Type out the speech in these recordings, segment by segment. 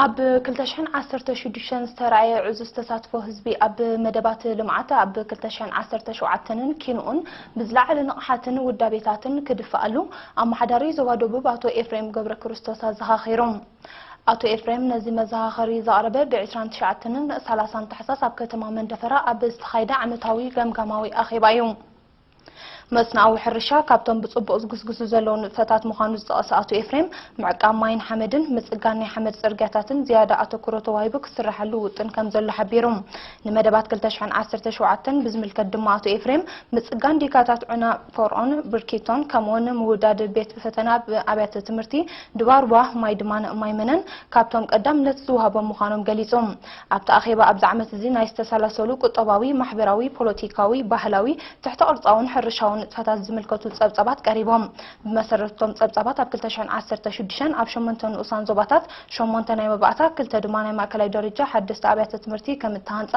ኣብ ክልተ ሽሕን ዓሰርተ ሽዱሽተን ዝተራእየ ዕዙዝ ተሳትፎ ህዝቢ ኣብ መደባት ልምዓት ኣብ ክልተ ሽሕን ዓሰርተ ሸውዓተን ን ኪንኡን ብዝለዓለ ንቕሓትን ውዳቤታትን ክድፈኣሉ ኣመሓዳሪ ዞባ ደቡብ ኣቶ ኤፍሬም ገብረክርስቶስ ኣዘኻኺሩ። ኣቶ ኤፍሬም ነዚ መዘኻኸሪ ዘቕረበ ብ ዕስራን ትሽዓተን ን ሰላሳን ታሕሳስ ኣብ ከተማ መንደፈራ ኣብ ዝተኻየደ ዓመታዊ ገምጋማዊ ኣኼባ እዩ። መስናዊ ሕርሻ ካብቶም ብጽቡቕ ዝግስግሱ ዘለዉ ንጥፈታት ምዃኑ ዝጠቐሰ ኣቶ ኤፍሬም፣ ምዕቃብ ማይን ሓመድን፣ ምጽጋን ናይ ሓመድ ጽርግያታትን ዝያዳ ኣተኩሮ ተዋሂቡ ክስራሓሉ ውጥን ከም ዘሎ ሓቢሩ። ንመደባት ክልተ ሽሕን ዓሰርተ ሸውዓተን ብዝምልከት ድማ ኣቶ ኤፍሬም፣ ምጽጋን ዲጋታት ዑና፣ ፈርዖን፣ ብርኪቶን፣ ከምኡውን ምውዳድ ቤት ፈተና ኣብያተ ትምህርቲ ድባርቧ፣ ማይ ድማ ንእማይ መነን ካብቶም ቀዳምነት ዝወሃቦም ምዃኖም ገሊጹ። ኣብቲ ኣኼባ ኣብዚ ዓመት እዚ ናይ ዝተሰላሰሉ ቁጠባዊ፣ ማሕበራዊ፣ ፖለቲካዊ፣ ባህላዊ፣ ትሕተ ቅርጻውን ሕርሻውን ንጥፈታት ዝምልከቱ ጸብጻባት ቀሪቦም። ብመሰረት እቶም ጸብጻባት ኣብ ክልተ ሽሕን ዓሰርተ ሽዱሽተን ኣብ ሸሞንተ ንኡሳን ዞባታት ሸሞንተ ናይ መባእታ፣ ክልተ ድማ ናይ ማእከላይ ደረጃ ሓደስቲ ኣብያተ ትምህርቲ ከም እተሃንጻ፣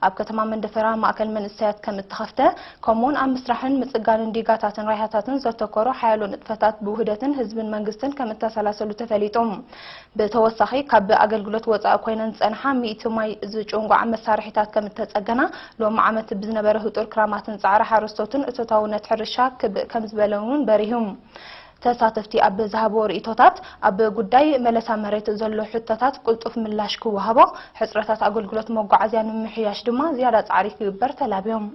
ኣብ ከተማ መንደፈራ ማእከል መንእሰያት ከም እተኸፍተ፣ ከምኡውን ኣብ ምስራሕን ምጽጋንን ዲጋታትን ራይሃታትን ዘተኮሩ ሓያሎ ንጥፈታት ብውህደትን ህዝብን መንግስትን ከም እተሰላሰሉ ተፈሊጡ። ብተወሳኺ፣ ካብ ኣገልግሎት ወጻኢ ኮይነን ዝጸንሓ ሚእቲ ማይ ዝጭንጓዓ መሳርሒታት ከም እተጸገና፣ ሎሚ ዓመት ብዝነበረ ህጡር ክራማትን ጻዕሪ ሓረስቶትን እቶታውነት ሕርሻ ክብእ ከም ዝበለን እውን በሪሁ። ተሳተፍቲ ኣብ ዝሃብዎ ርእይቶታት፣ ኣብ ጉዳይ መለሳ መሬት ዘሎ ሕቶታት ቅልጡፍ ምላሽ ክወሃቦ፣ ሕጽረታት ኣገልግሎት መጓዓዝያ ንምምሕያሽ ድማ ዝያዳ ጻዕሪ ክግበር ተላብዮም።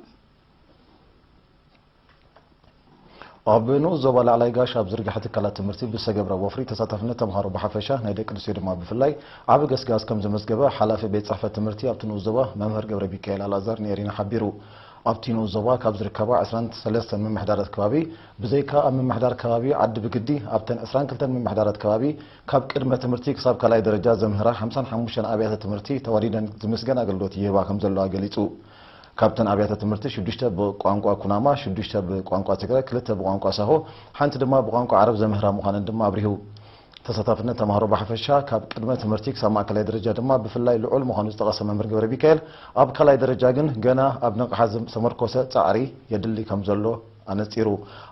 ኣብ ንኡስ ዞባ ላዕላይ ጋሽ ኣብ ዝርግሐ ትካላት ትምህርቲ ብዝተገብረ ወፍሪ ተሳታፍነት ተምሃሮ ብሓፈሻ ናይ ደቂ ኣንስትዮ ድማ ብፍላይ ዓቢ ገስጋስ ከም ዘመዝገበ ሓላፊ ቤት ጽሕፈት ትምህርቲ ኣብቲ ንኡስ ዞባ መምህር ገብረ ሚካኤል ኣልኣዛር ንኤሪና ሓቢሩ። ኣብቲ ንኡስ ዞባ ካብ ዝርከባ ዕስራን ሰለስተን ምምሕዳራት ከባቢ ብዘይካ ኣብ ምምሕዳር ከባቢ ዓዲ ብግዲ ኣብተን ዕስራን ክልተን ምምሕዳራት ከባቢ ካብ ቅድመ ትምህርቲ ክሳብ ካልኣይ ደረጃ ዘምህራ ሓምሳን ሓሙሽተን ኣብያተ ትምህርቲ ተዋዲደን ዝምስገን ኣገልግሎት ይህባ ከም ዘለዋ ገሊጹ። ካብተን ኣብያተ ትምህርቲ ሽዱሽተ ብቋንቋ ኩናማ፣ ሽዱሽተ ብቋንቋ ትግረ፣ ክልተ ብቋንቋ ሳሆ፣ ሓንቲ ድማ ብቋንቋ ዓረብ ዘምህራ ምዃነን ድማ ኣብሪሁ። ተሳታፍነት ተምሃሮ ብሓፈሻ ካብ ቅድመ ትምህርቲ ክሳብ ማእከላይ ደረጃ ድማ ብፍላይ ልዑል ምዃኑ ዝጠቐሰ መምህር ገብረ ሚካኤል፣ ኣብ ካልኣይ ደረጃ ግን ገና ኣብ ንቕሓት ዝተመርኮሰ ጻዕሪ የድሊ ከም ዘሎ ኣነጺሩ።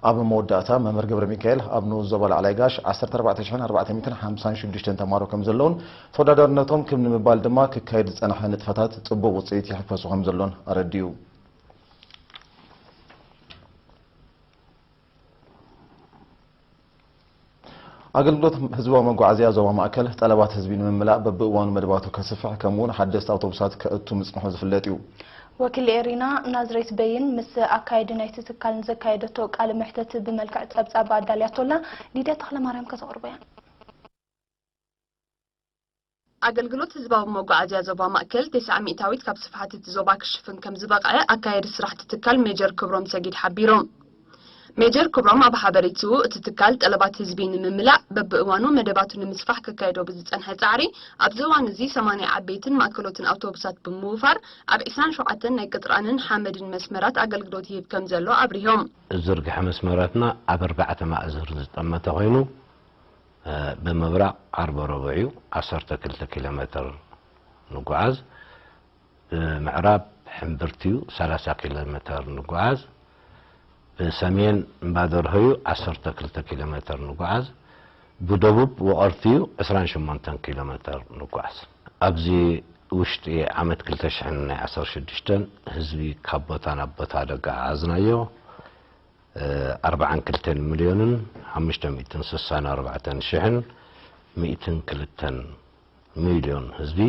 ኣብ መወዳእታ መምህር ገብረ ሚካኤል ኣብ ንኡስ ዞባ ላዕላይ ጋሽ ዓሰርተ ኣርባዕተ ሽሕን ኣርባዕተ ሚእትን ሓምሳን ሽዱሽተን ተምሃሮ ከም ዘለውን ተወዳዳርነቶም ክብ ንምባል ድማ ክካየድ ዝጸንሐ ንጥፈታት ጽቡቕ ውጽኢት ይሕፈሱ ከም ዘሎን ኣረዲኡ። ኣገልግሎት ህዝባዊ መጓዓዝያ ዞባ ማእከል ጠለባት ህዝቢ ንምምላእ በብእዋኑ መደባቱ ከስፍሕ ከምኡውን ሓደስቲ ኣውቶቡሳት ከእቱ ምጽንሑ ዝፍለጥ እዩ። ወኪል ኤሪና ናዝሬት በይን ምስ ኣካየዲ ናይቲ ትካል ንዘካየደቶ ቃለ መሕተት ብመልክዕ ጸብጻብ ኣዳልያቶላ። ሊድያ ተኽለማርያም ከተቕርቦ እያ። ኣገልግሎት ህዝባዊ መጓዓዝያ ዞባ ማእከል ተስዓ ሚእታዊት ካብ ስፍሓት እቲ ዞባ ክሽፍን ከም ዝበቕዐ ኣካያዲ ስራሕቲ ትካል ሜጀር ክብሮም ሰጊድ ሓቢሮም። ሜጀር ክብሮም ኣብ ሓበሬትኡ፣ እቲ ትካል ጠለባት ህዝቢ ንምምላእ በብእዋኑ መደባቱ ንምስፋሕ ከካይዶ ብዝጸንሐ ጻዕሪ፣ ኣብዚ እዋን እዚ ሰማንያ ዓበይትን ማእከሎትን ኣውቶቡሳት ብምውፋር ኣብ ዕስራን ሸውዓተን ናይ ቅጥራንን ሓመድን መስመራት ኣገልግሎት ይህብ ከም ዘሎ ኣብሪሆም። ዝርግሐ መስመራትና ኣብ ኣርባዕተ ማእዝር ዝጠመተ ኮይኑ፣ እ፣ ብምብራቕ ዓርበ ረቡዕ እዩ፣ ዓሰርተ ክልተ ኪሎ ሜተር ንጓዓዝ። ብምዕራብ ሕምብርቲ እዩ፣ ሰላሳ ኪሎ ሜተር ንጓዓዝ። ብሰሜን እምባደርሆ እዩ፣ ዓሰርተ ክልተ ኪሎ ሜተር ንጓዓዝ። ብደቡብ ወቐርቲ እዩ፣ ዕስራን ሸሞንተን ኪሎ ሜተር ንጓዓዝ። ኣብዚ ውሽጢ ዓመት ክልተ ሽሕን ናይ ዓሰርተ ሽዱሽተን ህዝቢ ካብ ቦታ ናብ ቦታ ደጋዓዝናዮ፣ እ፣ ኣርባዓን ክልተን ሚልዮንን ሓሙሽተ ሚእትን ስሳን ኣርባዕተን ሽሕን ሚእትን ክልተን ሚልዮን ህዝቢ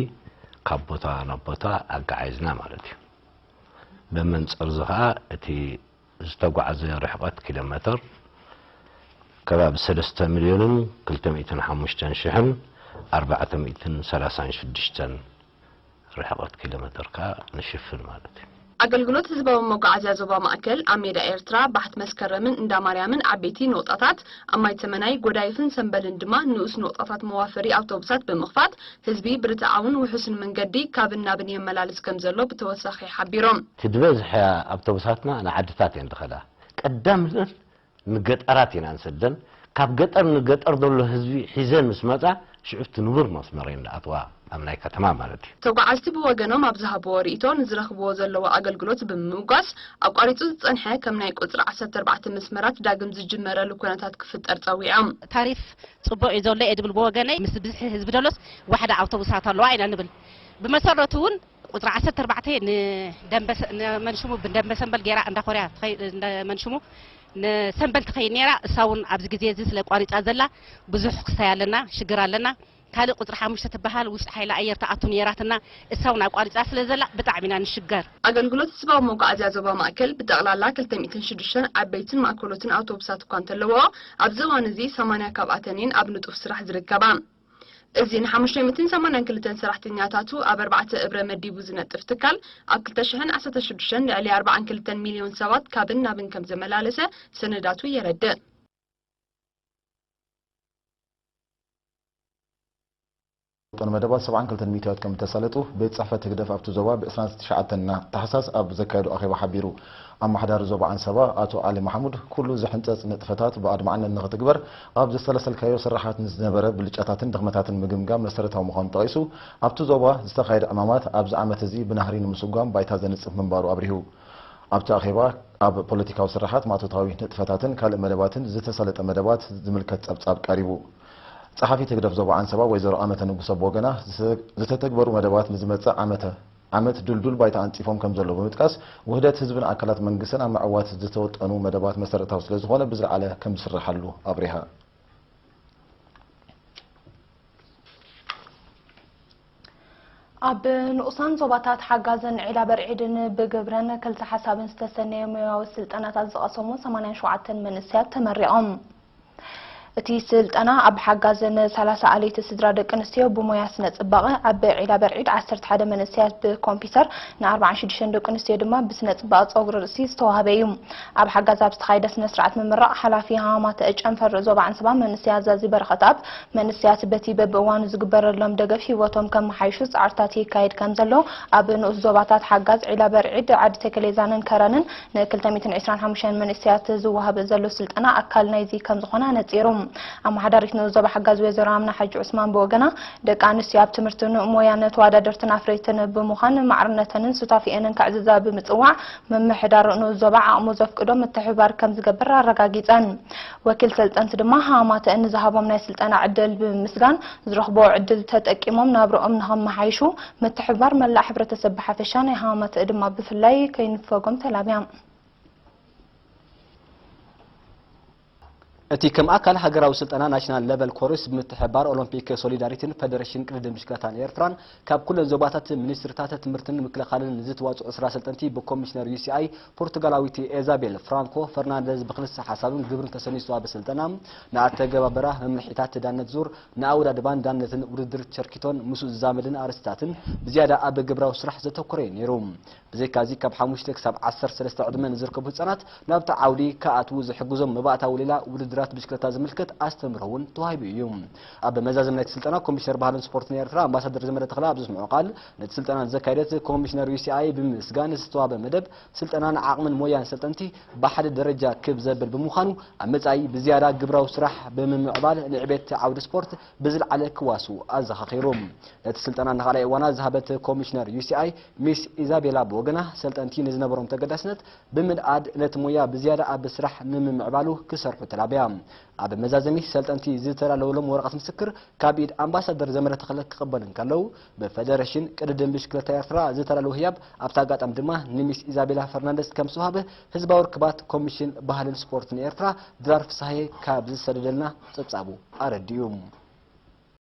ካብ ቦታ ናብ ቦታ ኣጋዓይዝና ማለት እዩ። ብመንጽር እዚ ኸኣ እቲ ዝተጓዕዘ ርሕቐት ኪሎ ሜተር ከባቢ ሰለስተ ሚልዮንን ክልተ ሚእትን ሓሙሽተን ሽሕን ኣርባዕተ ሚእትን ሰላሳን ሽዱሽተን ርሕቐት ኪሎ ሜተር ከኣ ንሽፍን ማለት እዩ። ኣገልግሎት ህዝባዊ መጓዓዝያ ዞባ ማእከል ኣብ ሜዳ ኤርትራ፣ ባሕቲ መስከረምን እንዳ ማርያምን ዓበይቲ ኖቕጣታት፣ ኣብ ማይ ተመናይ፣ ጎዳይፍን ሰምበልን ድማ ንኡስ ኖቕጣታት መዋፈሪ ኣውቶቡሳት ብምኽፋት ህዝቢ ብርትዓውን ውሑስን መንገዲ ካብን ናብን የመላልስ ከም ዘሎ ብተወሳኺ ሓቢሮም። እቲ ዝበዝሐ ኣውቶቡሳትና ንዓድታት እየን ዝኸዳ። ቀዳምነት ንገጠራት ኢና ንሰደን። ካብ ገጠር ንገጠር ዘሎ ህዝቢ ሒዘን ምስ መጻ፣ ሽዑ እቲ ንቡር መስመር እየን ዝኣትዋ ኣብ ናይ ከተማ ማለት እዩ። ተጓዓዝቲ ብወገኖም ኣብ ዝሃብዎ ርእይቶ፣ ንዝረኽብዎ ዘለዎ ኣገልግሎት ብምምጓስ፣ ኣቋሪጹ ዝጸንሐ ከም ናይ ቁጽሪ ዓሰርተ ኣርባዕተ መስመራት ዳግም ዝጅመረሉ ኩነታት ክፍጠር ጸዊዖም። ታሪፍ ጽቡቕ እዩ ዘሎ እየ ዝብል ብወገነይ። ምስ ብዝሒ ህዝቢ ደሎስ ዋሕዳ ኣውቶቡሳት ኣለዋ ኢና ንብል። ብመሰረቱ እውን ቁጽሪ ዓሰርተ ኣርባዕተ ንደንበሰ-፣ ንመንሽሙ ብደንበ ሰንበል ገይራ እንዳ ኮርያ ትኸይ-፣ እንዳ መንሽሙ ንሰንበል ትኸይድ ነይራ። እሳ እውን ኣብዚ ግዜ እዚ ስለ ቋሪጻ ዘላ ብዙሕ ክሳይ ኣለና፣ ሽግር ኣለና። ካልእ ቁጽሪ ሓሙሽተ ትበሃል ውሽጢ ሓይሊ ኣየር ትኣቱ ነይራትና፣ እሳ እውን ኣቋሪጻ ስለ ዘላ ብጣዕሚ ኢና ንሽገር። ኣገልግሎት ህዝባዊ መጓዓዝያ ዞባ ማእከል ብጠቕላላ ክልተ ሚእትን ሽዱሽተን ዓበይትን ማእከሎትን ኣውቶቡሳት እኳ እንተለዎ፣ ኣብዚ እዋን እዚ ሰማንያ ካብኣተን እየን ኣብ ንጡፍ ስራሕ ዝርከባ። እዚ ን ሓሙሽተ ሚእትን ሰማንያን ክልተን ሰራሕተኛታቱ ኣብ ኣርባዕተ እብረ መዲቡ ዝነጥፍ ትካል፣ ኣብ ክልተ ሽሕን ዓሰርተ ሽዱሽተን ልዕሊ ኣርባዓን ክልተን ሚልዮን ሰባት ካብን ናብን ከም ዘመላለሰ ሰነዳቱ የረድእ። ዝተወጠኑ መደባት ሰብዓን ክልተን ሚእታዊት ከም እተሳለጡ ቤት ጽሕፈት ህግደፍ ኣብቲ ዞባ ብ ዕስራን ትሽዓተን ታሕሳስ ኣብ ዘካየዶ ኣኼባ ሓቢሩ። ኣመሓዳሪ ዞባ ዓንሰባ ኣቶ ዓሊ ማሕሙድ፣ ኩሉ ዝሕንጸጽ ንጥፈታት ብኣድማዕነት ንኽትግበር ኣብ ዘሰላሰልካዮ ስርሓት ንዝነበረ ብልጫታትን ድኽመታትን ምግምጋም መሰረታዊ ምዃኑ ጠቒሱ፣ ኣብቲ ዞባ ዝተኻየደ ዕማማት ኣብዚ ዓመት እዚ ብናህሪ ንምስጓም ባይታ ዘንጽፍ ምንባሩ ኣብሪሁ። ኣብቲ ኣኼባ፣ ኣብ ፖለቲካዊ ስርሓት፣ ማእቶታዊ ንጥፈታትን ካልእ መደባትን ዝተሳለጠ መደባት ዝምልከት ጸብጻብ ቀሪቡ። ጸሓፊት ህግደፍ ዞባ ዓንሰባ ወይዘሮ ኣመተ ንጉሰ ብወገና፣ ዝተተግበሩ መደባት ንዝመጽእ ዓመተ ዓመት ድልዱል ባይታ ኣንጺፎም ከም ዘለዉ ብምጥቃስ፣ ውህደት ህዝብን ኣካላት መንግስትን ኣብ ምዕዋት ዝተወጠኑ መደባት መሰረታዊ ስለ ዝኾነ ብዝለዓለ ከም ዝስርሓሉ ኣብሪሃ። ኣብ ንኡሳን ዞባታት ሓጋዝን ዒላ በርዒድን ብግብረን ክልተ ሓሳብን ዝተሰነየ ሞያዊ ስልጠናታት ዝቐሰሙ ሰማንያን ሸውዓተን መንእሰያት ተመሪቖም። እቲ ስልጠና ኣብ ሓጋዝን ሰላሳ ኣለይቲ ስድራ ደቂ ኣንስትዮ ብሞያ ስነ ጽባቐ፣ ኣብ ዒላ በርዒድ ዓሰርተ ሓደ መንእሰያት ብኮምፒውተር፣ ን ኣርባዓን ሽዱሽተን ደቂ ኣንስትዮ ድማ ብስነ ጽባቐ ጸጉሪ ርእሲ ዝተዋህበ እዩ። ኣብ ሓጋዝ ኣብ ዝተኻየደ ስነ ስርዓት ምምራቕ ሓላፊ ሃማማተ ጨንፈር ዞባ ዓንሰባ መንእሰይ ኣዛዚ በረኸትኣብ፣ መንእሰያት በቲ በብእዋኑ ዝግበረሎም ደገፍ ህይወቶም ከመሓይሹ ጻዕርታት ይካየድ ከም ዘሎ ኣብ ንኡስ ዞባታት ሓጋዝ ዒላ በርዒድ፣ ዓዲ ተከሌዛንን ከረንን ን ክልተ ሚእትን ዕስራን ሓሙሽተን መንእሰያት ዝወሃብ ዘሎ ስልጠና ኣካል ናይዚ ከም ዝኾነ ኣነጺሩ። ኣመሓዳሪት ንኡስ ዞባ ሓጋዝ ወይዘሮ ኣምና ሓጂ ዑስማን ብወገና፣ ደቂ ኣንስትዮ ኣብ ትምህርትን ሞያን ተወዳደርትን ኣፍረይትን ብምዃን ማዕርነተንን ሱታፌአንን ከዕዝዛ ብምጽዋዕ፣ ምምሕዳር ንኡስ ዞባ ዓቕሙ ዘፍቅዶ ምትሕብባር ከም ዝገብር ኣረጋጊጸን። ወኪል ሰልጠንቲ ድማ ሃማተ ንዝሃቦም ናይ ስልጠና ዕድል ብምምስጋን፣ ዝረኽብዎ ዕድል ተጠቂሞም ናብርኦም ንኸመሓይሹ ምትሕብባር መላእ ሕብረተሰብ ብሓፈሻ ናይ ሃማተ ድማ ብፍላይ ከይንፈጎም ተላብያ። እቲ ከም ኣካል ሃገራዊ ስልጠና ናሽናል ለቨል ኮርስ ብምትሕብባር ኦሎምፒክ ሶሊዳሪቲን ፈደሬሽን ቅድድም ብሽክለታን ኤርትራን ካብ ኩለን ዞባታት ሚኒስትርታት ትምህርትን ምክልኻልን ንዝተዋፅኡ ዕስራ ሰልጠንቲ ብኮሚሽነር ዩ ሲ ኣይ ፖርቱጋላዊት ኤዛቤል ፍራንኮ ፈርናንደዝ ብክልሰ ሓሳብን ግብርን ተሰኒዩ ዝተዋህበ ስልጠና ንኣተገባብራ መምርሒታት ዳነት ዙር ንኣወዳድባን ዳነትን ውድድር ቸርኪቶን ምስኡ ዝዛመድን ኣርእስትታትን ብዝያዳ ኣብ ግብራዊ ስራሕ ዘተኮረ እዩ ነይሩ። ብዘይካዚ ካብ ሓሙሽተ ክሳብ ዓሰርተ ሰለስተ ዕድመ ንዝርከቡ ህጻናት ናብቲ ዓውዲ ክኣትዉ ዝሕግዞም መባእታዊ ሌላ ውድድራት ብሽክለታ ዝምልከት ኣስተምህሮ እውን ተዋሂቡ እዩ። ኣብ መዛዘሚ ናይቲ ስልጠና ኮሚሽነር ባህልን ስፖርትን ኤርትራ ኣምባሳደር ዘመደ ተኽለ ኣብ ዘስምዖ ቃል ነቲ ስልጠና ንዘካየደት ኮሚሽነር ዩ ሲ ኣይ ብምምስጋን ዝተዋህበ መደብ ስልጠናን ዓቕምን ሞያን ሰልጠንቲ ብሓደ ደረጃ ክብ ዘብል ብምዃኑ ኣብ መጻኢ ብዝያዳ ግብራዊ ስራሕ ብምምዕባል ንዕቤት ዓውዲ ስፖርት ብዝለዓለ ክዋስኡ ኣዘኻኺሩ። ነቲ ስልጠና ንኻልኣይ እዋና ዝሃበት ኮሚሽነር ዩ ሲ ኣይ ሚስ ኢዛቤላ ብወገና ሰልጠንቲ ንዝነበሮም ተገዳስነት ብምንኣድ ነቲ ሞያ ብዝያዳ ኣብ ስራሕ ንምምዕባሉ ክሰርሑ ተላብያ። ኣብ መዛዘሚ ሰልጠንቲ ዝተዳለወሎም ወረቐት ምስክር ካብ ኢድ ኣምባሳደር ዘመደ ተኽለ ክቕበሉ እንከለዉ ብፈደረሽን ቅድድም ብሽክለታ ኤርትራ ዝተዳለወ ህያብ ኣብቲ ኣጋጣሚ ድማ ንሚስ ኢዛቤላ ፈርናንደስ ከም ዝተዋህበ ህዝባዊ ርክባት ኮሚሽን ባህልን ስፖርትን ኤርትራ ድራር ፍስሃየ ካብ ዝሰደደልና ጸብጻቡ ኣረዲኡ።